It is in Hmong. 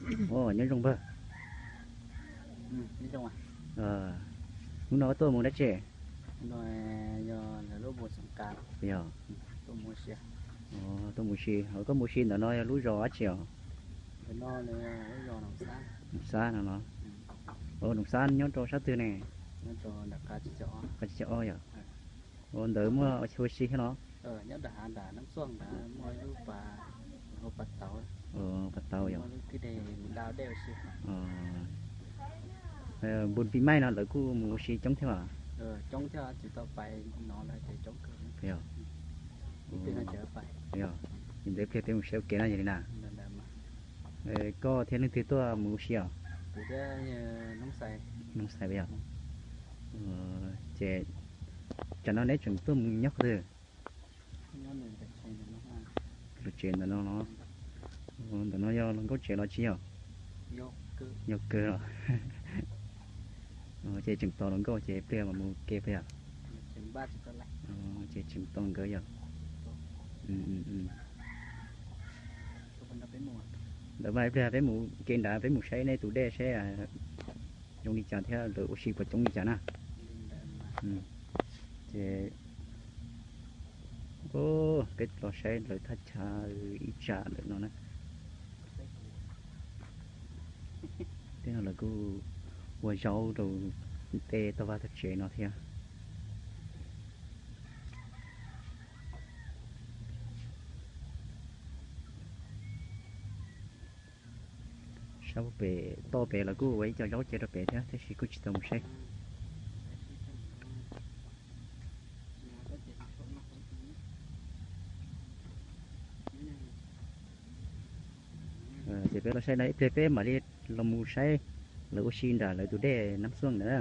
Nyob zoo npawg. Hnub no tuaj mus dab tsi? Yog, tuaj mus si. Koj mus si, koj mus si ntawm no yog lub zos dab tsi os? Noom Xab no los? Noom Xab nyob rau sab twg ne? Qab tsib caug ob yog. Ua ntawd muaj ua si thiab los? Pas tau yog. Npun pis maij no lawv kuj mus ua si coob thiab os? Yog, ntawd pliag peb mus saib ua ke no yog li na. Koj thiab leej twg tuaj mus ua si os? Noob Xais yog. Ces tsam no neb tseem tuaj mus nyob qhov twg? Lub tsev ntawm no los? Ntawm no yog hluas nkauj tsev los tsis yog? Yog kawg los. Ces tseem tos hluas nkauj ces pliag mas mus ke puas yog? Ces tseem tos nkawd yog. Ntawd mas ib pliag peb mus ke nrad peb mus saib nej tus dej saib zoo li cas thiab lawv ua si puas coob li cas na. Ces peb los saib lawv thaj chaw ib tsam lawm no na. Tej no lawv kuj ua zaub rau tej toj vaj tog tsev no thiab. Sab pem toj pem lawv kuj ua ib co zaub cia rau pem thiab tab sis kuj tsis tau mus saib. Ces peb los saib no ib pliag peb mam li los mus saib lawv ua si nram lawv tus dej Nab Xuaj ntawd na.